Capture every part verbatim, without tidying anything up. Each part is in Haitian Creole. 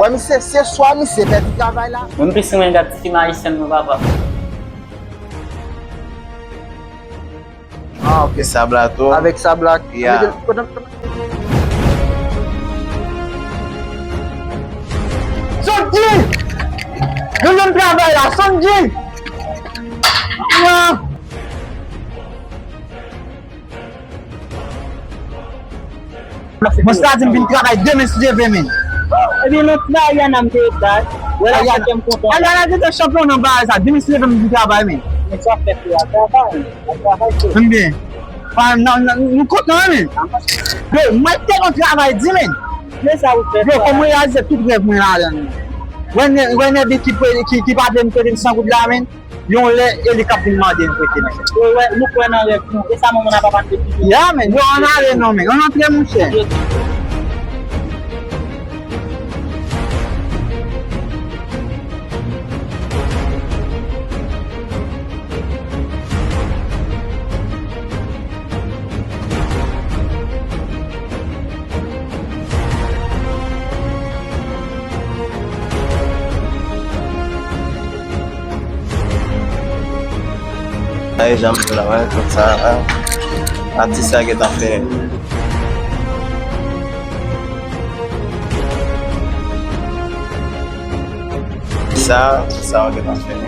Wè misye, se swa misye pèdi travay la. Mwen plis renmen gad ti fim ayisyèn mwen, papa. Ah, ok. Sab la tou. Avèk sab la. Yeah. Sondji! Nou jwenn travay la, Sondji! Ah! Bòs la di m vin travay demen si Dye vle, men. Ebyen, nan travay Ariana m te ye la. Wè la, Ariana, sa fè m kontan. Ariana te fè chanpyon nan bagay sa. Demen si Dye vle, m vin travay, men. Men sa fè pou a travay. A travay tou. M byen. Pa, nan, nan, nou kontan, men. Yo, mwen te gon travay di, men. Men sa ou fè. Yo, kòm reyalize tout rèv mwen ladan. Wè nè, wè nè ki, ki, ki pa vle m prete m san goud la, men. Yon lè, e li k ap vin mande n prete, men. Wi, wè, nou kwè nan rèv nou. E sa manman n a papa n te di nou. Ya, men, yo, ann ale non, men. Ann antre, monchè. Ay, jan m di la, wè, tout sa, wè. Atis sa gentan fini. Sa, sa yo gentan fini.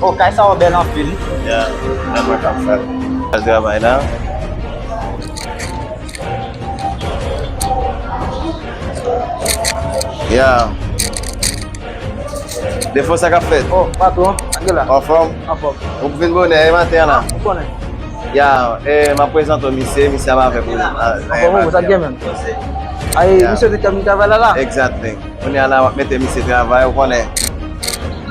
Oh, kay sa yo bèl anpil. Ya, men mwen k ap fè l. Al travay la. Ya. Defo, sa k ap fèt? Oh, patwon, antre la. Anfòm? Anfòm. Ou vin bonè, e maten an la? Ou konnen. Ya, e, m ap prezante w misye, misye ap avèk ou. Anfòm, ou, sa k gen menm? Ay, misye te tèmine travay la, la? Exactly. Kounye a la, w ap mete misye travay, ou konnen.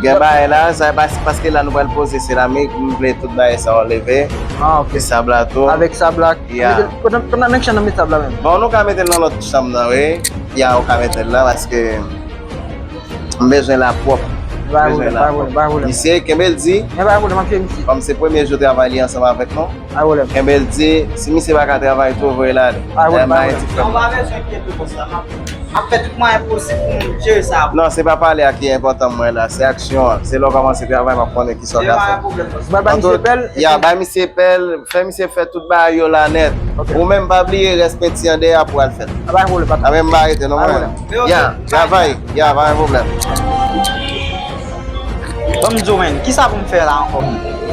Gen bagay la, sa e pa, paske la nou pral poze seramik, m vle tout bagay sa yo leve. Ah, ok. E sab la tou. Avèk sab la. Ya. Mete l, kote, kote nan menm chanm nan met sab la menm? Bon, nou ka mete l nan lòt chanm nan, wi. Ya, ou ka mete l la, paske m bezwen la pwòp. M bezwen la pwòp. Pa pwoblèm, pa pwoblèm. Misye, kenbe l di. Men pa pwoblèm, m ap jere misye. Kòm se premye jou travay li ansanm avèk nou. Pa pwoblèm. Kenbe l di, si misye pa ka travay tou, voye l ale. Pa pwoblèm, pa pwoblèm. Ou pa bezwen enkyete konsa, m ap, m ap fè tout mwayen posib pou m jere sa. Non, se pa pale a ki enpòtan mwen la, se aksyon an. Se lè w kòmanse travay, m ap konnen kisa w ka fè. Ou pral bay misye pèl? Ya, bay misye pèl, fè misye fè tout bagay yo la nèt. Ok. Ou menm pa bliye rès penti an dèyè a pou al fè l. A, pa gen pwoblèm, patwon. A, men m pa rete non, mwen menm. Ya, travay. Ya, pa gen pwoblèm. Ban m di w, men, kisa pou m fè la ankò?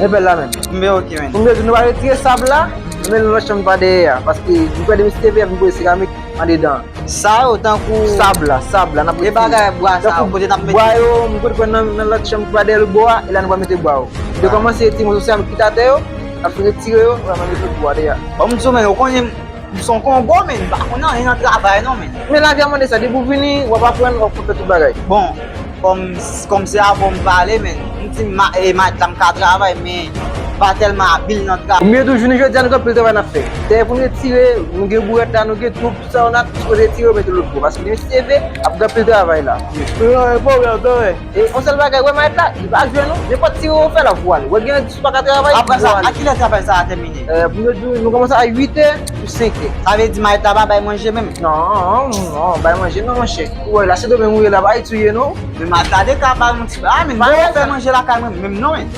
Men pèl la menm. M byen, ok, men. Pou m di w, nou va retire sab la, nou mete l nan lòt chanm pa dèyè a, paske nou pèdi misye te vin poze seramik andedan. Sa yo tankou sab la, sab la, n ap retire. E bagay bwa sa yo, kote n ap mete? Bwa yo, m kote pran nan, nan lòt chanm pa dèyè lòt bò a, e la nou va mete bwa yo. Nou kòmanse retire moso seramik ki t atè yo, n ap retire yo, nou va mete lòt bwa dèyè a. Ban m di w, men, ou konnen, M se yon Kongo, men m pa konn anyen nan travay non, men. Men lavi a mande sa, depi w vini, w ap aprann, w ap konn fè tout bagay. Bon, kòm, kòm se avè w m pale, men, m di ma-, e, mayèt la m ka travay, men m pa tèlman abil nan travay. Ou byen tou, jounen jodi a, nou gen anpil travay n ap fè. Tè pou n retire, nou gen bourèt la, nou gen tout, tout sa yo n ap sipoze retire, mete lòt bò. Paske demen si Dye vle, ap gen anpil travay la. Yo, e pwoblèm, tande. E yon sèl bagay, wè mayèt la, li pa jwe non. Nenpòt tire ou fè la, vwale. Wè gen dous pa ka travay, vwale. Apre sa, a kilè travay sa a tèmine? Eh, pou m di w, nou kòmanse a uit è pou senk è. Sa vle di mayèt la pa bay manje menm? Non, non, bay manje non, monchè. Ou wè la, se domèn ou ye la, pa Ayiti ou ye non. Men mayèt la te ka bay yon ti bagay, men mwen fè manje lakay mwen menm non, men.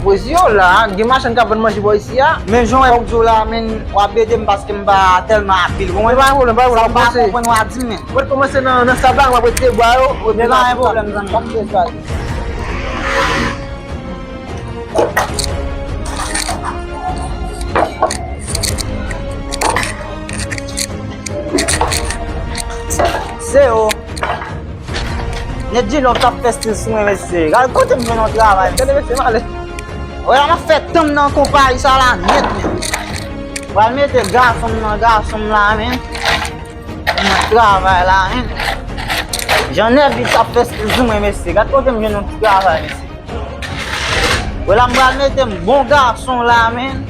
Poezi yo la, gen machann k ap vann manje bò isi a. Men jan w wè m di w la, men w ap ede m paske m pa tèlman abil, ou konprann? Men pa gen pwoblèm, pa gen pwoblem, sa m pa konprann w a di m, men. Mwen kòmanse nan, nan sab la, mwen ap retire bwa yo, mwen ap retire sab la. Men pa gen pwoblèm, zanmi. Se yo. Nèt di lòv t ap fè stil sou mwen, mesye. Gade kote m jwenn yon travay, mesye. Gade, mesye, m ale. Wè, m ap fè tan m nan konpayi sa la nèt, men. Pral mete gason m nan gason m la, men. Mwen travay la, men. Jan nèbit ap fè stil sou mwen, mesye. Gade kote m jwenn yon ti travay, mesye. Wè la m pral mete m bon gason la, men.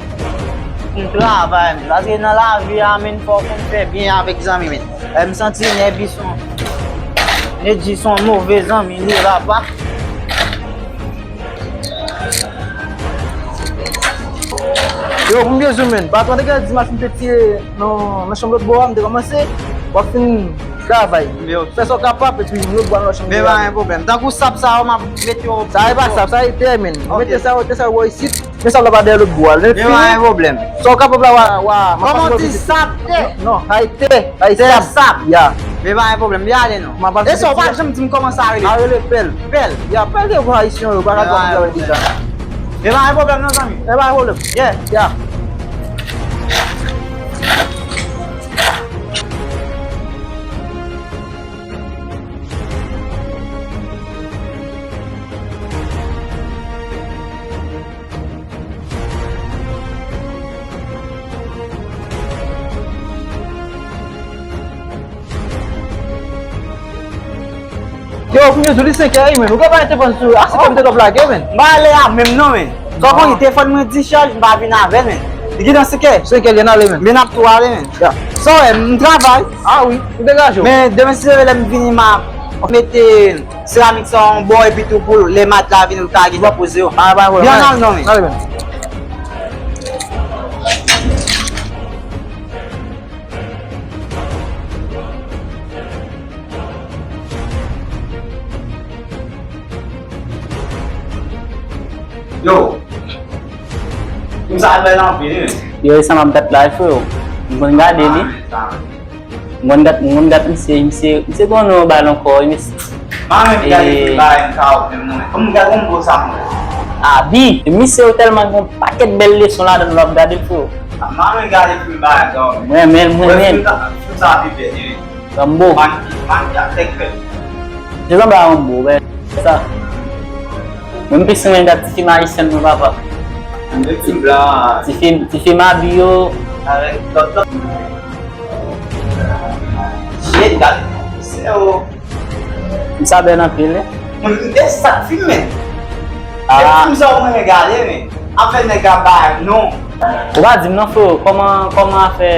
Pou m travay, men. Paske nan lavi a, men, fò w konn fè byen avèk zanmi, men. Lè m santi nèbit se yon, nèbit se yon move zanmi, li la pa. Yo, pou m byen di w, men. Patwon te gen dimanch m te tire nan, nan chanm lòt bò a, m te kòmanse. W ap fin Travay. Fè sa w kapab, epi lòt bò a nan chanm. Men pa gen pwoblèm. Tankou sab sa yo, m ap mete yo. Sa e pa sab, sa e tè, men. Mete sa yo, tè sa yo bò isit. Men sab la pa dèyè lòt bò a. Men pa gen pwoblèm. Sa w kapab la, wa, wa. Kòman w di sab tè? Non, sa e tè, sa e sab. Tè sab. Ya. Men pa gen pwoblèm, m ale non. E sa, w pa janm di m kòman sa rele. Sa rele pèl. Pèl. Ya, pèl de bò ayisyen yo, pa ka travay deja. Men pa gen pwoblèm non, zanmi. Men pa gen pwoblèm. Yeah. Ya. Yo, kounye a li senkè, ey, men, ou ka pa te pann sou, a senkè m te kòb lage, men. M pa ale a menm non, men. Sa w konnen, telefòn mwen dichaj, m pa vin avè l, men. Li gentan senkè. Senkè, li ale, men. Men n ap tou ale, men. Ya. Sa w wè, m travay. A wi, ou degaje w. Men demen si Dye vle, lè m vini, m a mete seramik sa yon bò, epi tou pou lè mat la vini, ou ka gentan poze yo. A, pa pwoblèm. Vin al non, men. Ale, men. Yo, moun sa bèl anpil, wi. Yo, e sa m ap gad la, freo. M konn gade li. M konn gad, m konn gad misye, misye, misye gon non bal ankò, wi, misye. M pa menm gade fim bagay m sa yo menm non, men. Kòm m gade yon bon sa mwen. Abi, misye yo tèlman gon pakèt bèl leson ladan l, w ap gade l, freo. M pa menm gade fim bagay sa yo. Mwen renmen l, mwen renmen l. Fim sa, fim sa pi bèl, wi. Rambo. Manki, manki ak tèk fèt. Se sanble a Rambo, wè. Sa. Mwen, m plis renmen gad ti fim ayisyen, mwen, papa. Mwen, fim blan. Ti fim, ti fim Abi yo. Avèk Tòtò. Shit, gade. Se yo. Sa bèl anpil, wi. Mwen, e sa k fim, men. Ah. E fim sa, mwen, gade, men. Afè nèg la bay non. Ou pa di m non, freo, kòman, kòman afè,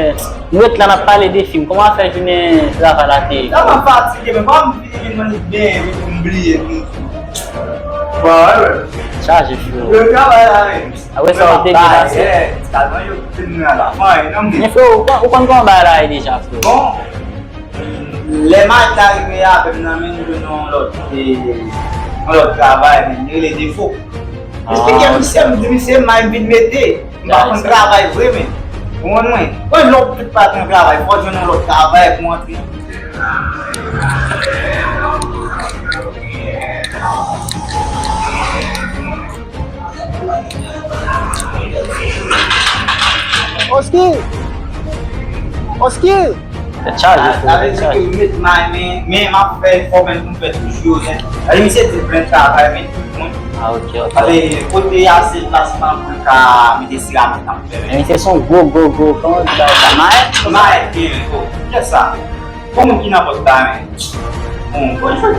nou ret la n ap pale de fim, kòman afè jounen travay la te ye? Tèlman fatige, men kòman m vini vin mande byen, epi pou m bliye tou. Bon, wè, wè. Chaje, freo. Yo travay la, men. Apre sa, ou te depase. Tèlman yo kite m nan la. Mwen, non, men. Men, freo, ou konn, ou konn kòman bagay la ye deja, freo? Bon. Lè madanm la rive avè m nan, men, nou jwenn yon lòt, e, yon lòt travay, men, li rele Defo. M eksplike misye, m di misye, m a vin mete, m pa konn travay vre, men. Ou konprann mwen? Mwen, lè w tout pa konn travay, fò w jwenn yon lòt travay pou antre. Oski! Oski! Tèt chaje, freo, tèt chaje. Sa vle di ke m met may, men, men m ap fè efò, men pou m fè toujou, men. Sa vle di misye di plen travay, men tout moun. Ah, ok, ok. Sa vle kote a se plasman pou l ka mete seramik nan fè, men. Men misye se yon gwo, gwo, gwo, kòman w di bagay sa? Mayèt? Mayèt, men, men, gwo. Kiyès sa? Bon, moun ki nan pòt la, men. Bon, bonjou.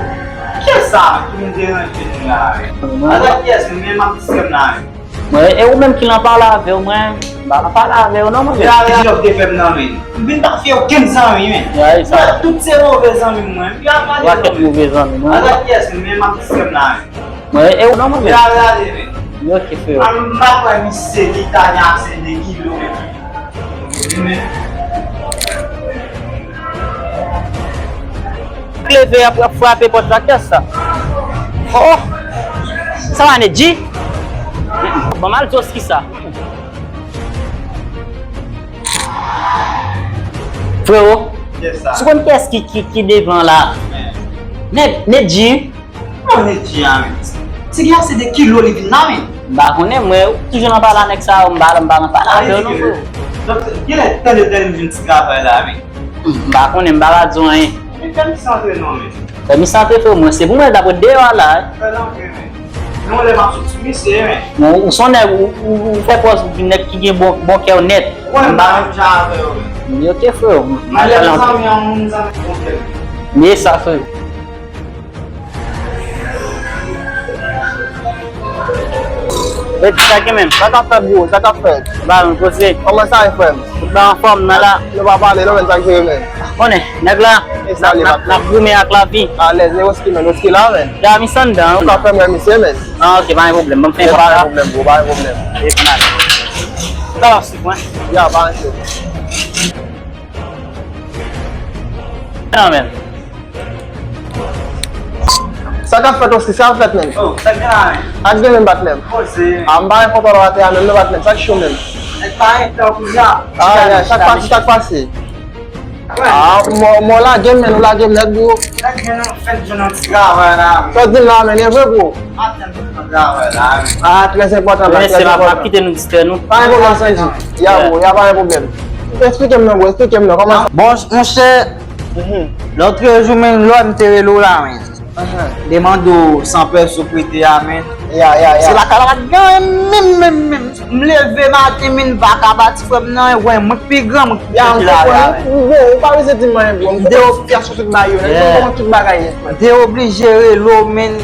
Kiyès sa, men, ki vin deranje nou la, men? Atò kiyès, men, men m ap di sè m la, men. Mwen, e ou menm ki lan pale avè w, mwen, m pa lan pale avè w non, mwen. Gade sa w te fè m nan, men. M vin pa fè okenn zanmi, men. Ya, e sa. Mwen, tout se move zanmi m, mwen. M pa pale non, men. Ou a kèk move zanmi, non. Atò kiyès, men, men m ap di sè m la, men. Mwen, e ou non, mwen. Gade, gade, men. Yo, ki fè w? An, m pa kwè misye ki ta gen ase de kilo, men. Leve ap, ap frape pòt la, kiyès sa? Oh! Sa va, Nedji? Bon, m al di w kisa. Frero, kiyès sa? Si w konn kiyès ki, ki, ki devan la. Nèg, Nedji. Bon, Nedji a, men. Se gen ase de kilo li vin la, men. M pa konnen, mwen, ou toujou nan pale a nèg sa yo, m pa, m pa nan pale avè yo non, frero. Donk, genlè tande, tande m jwenn ti travay la, men. M pa konnen, m pa ka di w anyen. Men fè m santre non, men. Fè m santre, frero, mwen, se pou mwen t ap ret deyò a la, wi. Fè l antre, men. Non, lè m ap sot sou misye, men. Bon, ou se yon nèg, ou, ou, ou fè pòz nèg ki gen bon, bon kè nèt. Mwen, m pa menm jan avè yo, men. Ok, frero, m, m al pale anpil. Zanmi an, moun zanmi bon kè. Men sa, frero. Ret sa ki menm. Sa k ap fèt, bro? Sa k ap fèt? Ba, mwen poze. Kòman sa ye, frè m? Tout bagay anfòm, nan la. Nou pa pale, non, men sa k jere, men. Konnen, nèg la, n ap, n ap, n ap goumen ak lavi. Alèz, e Oski, men, Oski la, men. Ya, misye anndan. Ou ka fè m wè misye, men. Ah, ok, pa gen pwoblèm. Ban m fè yon pa gen pwoblèm, bro, pa gen pwoblèm. E final. Ou ka suiv mwen? Ya, pa gen pwoblèm. Non, men. Sa k ap fèt osi, sa k ap fèt menm? Oh, sa gen la menm? Ak gen menm patnè m. Poze. A, m pa gen konpòtman atè a menm non patnè m, sa k cho menm? Nèg pa gen tan pou sa. A, ya, sa k pase, sa k pase? A, mò, mò lage m, men nou lage m nèt bro. Nèg gen nou fèt jwenn yon ti travay la. Sa w di m la menm, e vre bro? Maten nou fè travay la menm. A, trè enpòtan la, trè enpòtan. Mesye, m ap kite nou distrè nou. Pa gen pwoblèm Sandy. Ya bro, ya pa gen pwoblèm. Eksplike m non bro, eksplike m non, kòman sa? Bon, monchè, lòt jou menm lò m te rele w la menm. Mande w san pèso prete a menm. Ya, ya, ya. Se lakay la pa t gen anyen menm, menm, menm. M leve maten, men m pa ka ba ti frè m nan, wè, mwen k pi gran, mwen k pi piti la, la. Bro, ou pa bezwen di m anyen, bro. M konnen sitiyasyon tout bagay yo, men m konnen tout bagay nèt, man. M te oblije rele w, men,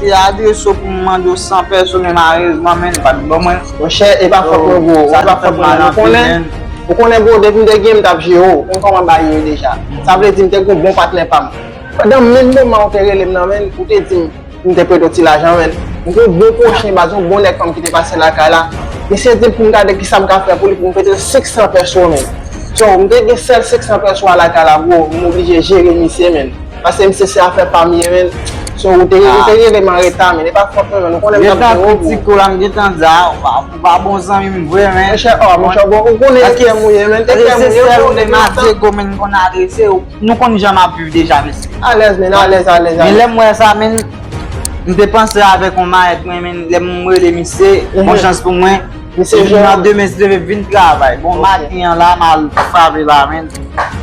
te adrese w pou m mande w san pèso, men malerezman, men, ou pa t ban mwen. Monchè, e pa fòt mwen, bro. E pa fòt mwen, ou konnen, ou konnen, bro, depi m te gen, m t ap jere w. Ou konn kòman bagay yo ye deja. Sa vle di, m te gen yon bon patnè pa m. Pandan menm moman ou te rele m nan, men, ou te di m, m te prete w ti lajan, men. M gen yon bon pwochen baz, yon bon nèg pa m ki te pase lakay la. Misye di m pou m gade kisa m ka fè pou li, pou m prete l senk san pèso, men. So, m te gen sèl senk san pèso a lakay la, bro, m oblije jere misye, men. Paske misye se afè pa m ye, men. So, ou te, ou te rele m an reta, men. E pa fòt mwen, men. Ou konnen m t ap jere w, bro. Gentan kritike w la, m gentan di a, ou pa, ou pa bon zanmi m vre, men. Monchè, oh, monchè, bon, ou konnen e kè m ou ye, men. E kè m ou ye, bro, depi lontan. Paske se sèl ou menm Adiego, men, m konn adrese w. Nou konn jan m ap viv deja, mesye. Alèz, men, alèz, alèz, alèz. Men lè m wè sa, men, m te panse avèk yon mayèt mwen, men, lè m rele misye, bon chans pou mwen, li vin nan demen, si Dye vle, vin travay. Bon, maten an la, m al frape la, men.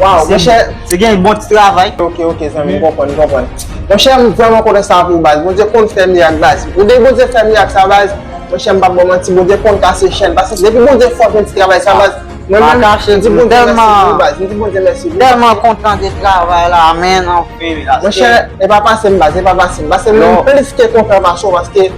Waw, monchè. Se gen bon ti travay. Ok, ok, zanmi, m konprann, m konprann. Monchè, m vrèman kontan sa pou ou, baz. Bondye konn fè mirak, baz. Ou de Bondye fè mirak sa, baz. Monchè, m p ap ba w manti, Bondye konn kase chèn. Paske depi Bondye fè w jwenn ti travay sa, baz, mwen menm, m di Bondye mèsi pou ou, baz. M di Bondye mèsi pou ou. Tèlman kontan de travay la, men, anfen, la. Monchè, e pa pase m, baz, e pa pase m. Paske m menm plis ke kontan pase w, paske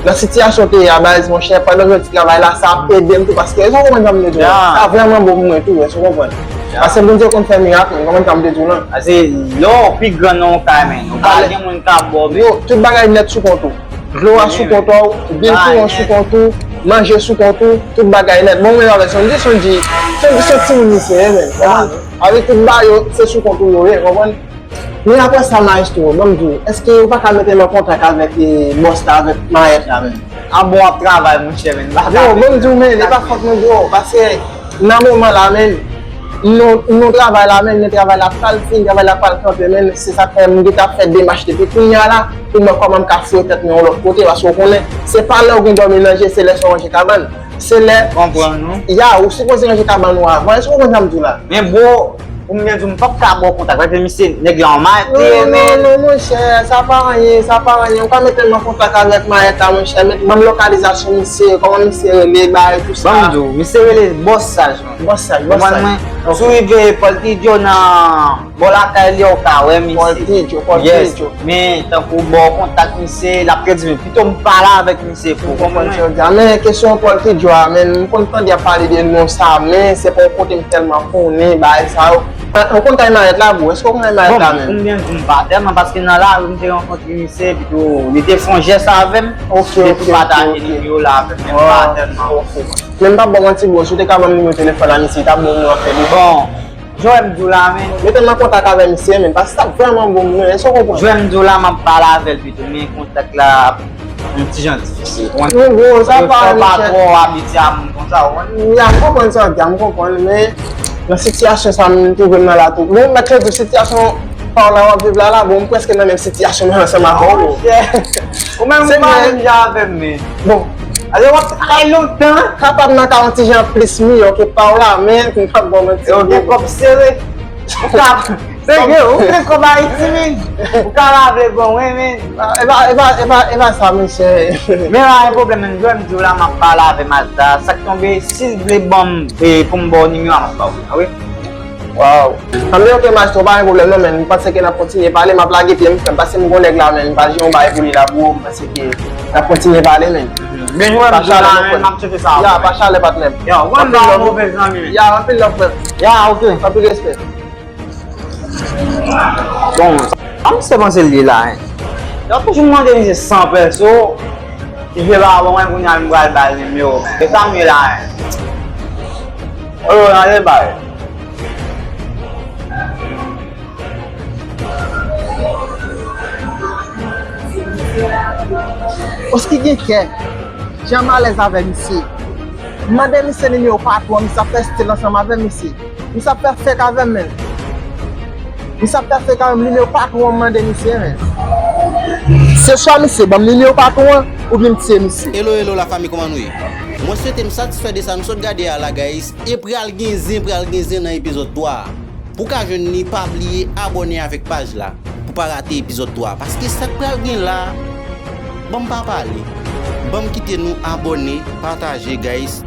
nan sitiyasyon w te ye a, baz, monchè, pandan m jwenn ti travay la, sa ap ede m tou, paske, èske w konprann sa m vle di w? Sa vrèman bon pou mwen tou, èske w konprann? Paske Bondye konn fè mirak, men, w konprann sa m vle di w lan? Paske lè w pi gran nan yon kay, men, ou pa gen moun k ap ba w, men. Yo, tout bagay nèt sou kont ou. Dlo a sou kont ou, bil kouran sou kont ou, manje sou kont ou, tout bagay nèt. Bon, mwen avè Sondy, Sondy, Sondy se yon timoun misye ye, men. Avèk tout bagay yo, se sou kont ou yo ye, konprann? Men apre sa, Maestro, ban m di w, èske ou pa ka mete m an kontak avèk, eh, bòs la, avèk mayèt la, men? A bon, w ap travay, monchè, men. Yo, ban m di w, men, e pa fòt mwen, bro, paske nan moman la, men, nou, nou travay la, men, men travay la pral fin, travay la pral kanpe, men, se sa k fè m gentan ap fè demach depi kounye a la, pou m wè kòman m ka foure tèt mwen yon lòt kote, paske w konnen, se pa lè w gen dòmi nan je, se lè sa w ranje kabann. Se lè, ya, ou sipoze ranje kabann ou avan. Èske w konprann sa m di w la? Men bro, pou m byen di w, m p ap ka ba w kontak, paske misye, nèg la yon mayèt li ye, men. Non, non, non, monchè, sa pa anyen, sa pa anyen. Ou ka mete m an kontak avèk mayèt la, monchè, ban m lokalizasyon misye, kòman misye rele, bagay tou sa. Ban m di w, misye rele Bòs Saj. Bòs Saj, Bòs Saj. Konprann mwen? Si w rive Pòl Tidjo nan bò lakay li a, ou ka wè misye. Pòl Tidjo, Pòl Tidjo. Men, tankou ba w kontak misye, l ap redi men pito m pale avèk misye pou w konprann sa w di a. Men kesyon Pòl Tidjo a, men, m konn tande y ap pale de non sa, men se pa yon kote m tèlman konnen bagay sa yo. Ou konn kay mayèt la, bro? Èske w konn kay mayèt la, men? Bon, pou m byen di w, m pa tèlman, paske nan lari m te rankontre misye, epi tou, li te fè yon jès avè m, li tou pataje nimewo l avè m, men m pa tèlman. Men m p ap ba w manti, bro, si w te ka ban m nimewo telefòn a misye, li t ap bon pou mwen anpil, wi. Bon, jan w wè m di w la, men. Mete m an kontak avè misye, men, paske sa vrèman bon pou mwen, èske w konprann? Jan w wè m di w la, m ap pale avè l pito, men kontak la ap yon ti jan difisil. Ou konprann? Non, bro, sa pa, monchè. Fò w pa twò abitye a moun konsa, ou konprann? Ya, m konprann sa w di a, m konprann, men nan sitiyasyon sa m twouve m nan la tou. Bon, mèt di w, sitiyasyon pa w la w ap viv la, la, bon, m prèske nan menm sitiyasyon nan ansanm avè w, bro. Monchè, ou menm ou pa menm jan avè m, men. Bon. Ale w ap travay lontan. Kapab nan ka yon ti jan plis miyò ke pa w la, men m p ap ba w manti. Yo gen kòb sere. Ou ka, se vre, ou gen kòb Ayiti, men. Ou ka lave bon, wi, men. E pa, e pa, e pa, e pa sa, mesye. Men pa gen pwoblèm, men, jwè m di w la, m ap pale avè Mazda. Sa k tonbe, si l vle ban m, e, pou m ba w nimewo a, m ap ba w, wi. Waw. Anben, ok, Maestro, pa gen pwoblèm non, men. M panse ke n ap kontinye pale, m ap lage pye m, frè m, paske m gon nèg la, men. M pral jere yon bagay pou li la, bro. M panse ke n ap kontinye pale, men. Byen jwe, m di w la, men, m ap tcheke sa. Ya, pa chalè, patnè m. Yo, wè m la, move zanmi, men. Ya, anpil love, frè m. Ya, ok. Anpil respè. Bon, sa misye panse l ye la, hein? Yo toujou mande misye san pèso, misye pa bon, mwen kounye a m pral ba l nimewo. E sa m ye la, hein? Oh, nan deba yo. Oski gen kè. Jan m alèz avè misye. M mande misye nimewo patwon, misye ap fè stil ansanm avè misye. Misye ap fè fèk avè m, menm. Misye ap fè fèk avè m, nimewo patwon an m mande misye, menm. Se swa misye ban m nimewo patwon an, oubyen m tiye misye. Hello, hello, la fami, kòman nou ye? Mwen swete m satisfè de sa nou sot gade a la, guys. E pral gen zen, pral gen zen nan epizòd twa a. Pou w ka jwenn li, pa bliye abòne avèk paj la pou pa rate epizòd twa a. Paske sa k pral gen la, ban m pa pale. Ban m kite nou abòne, pataje, guys.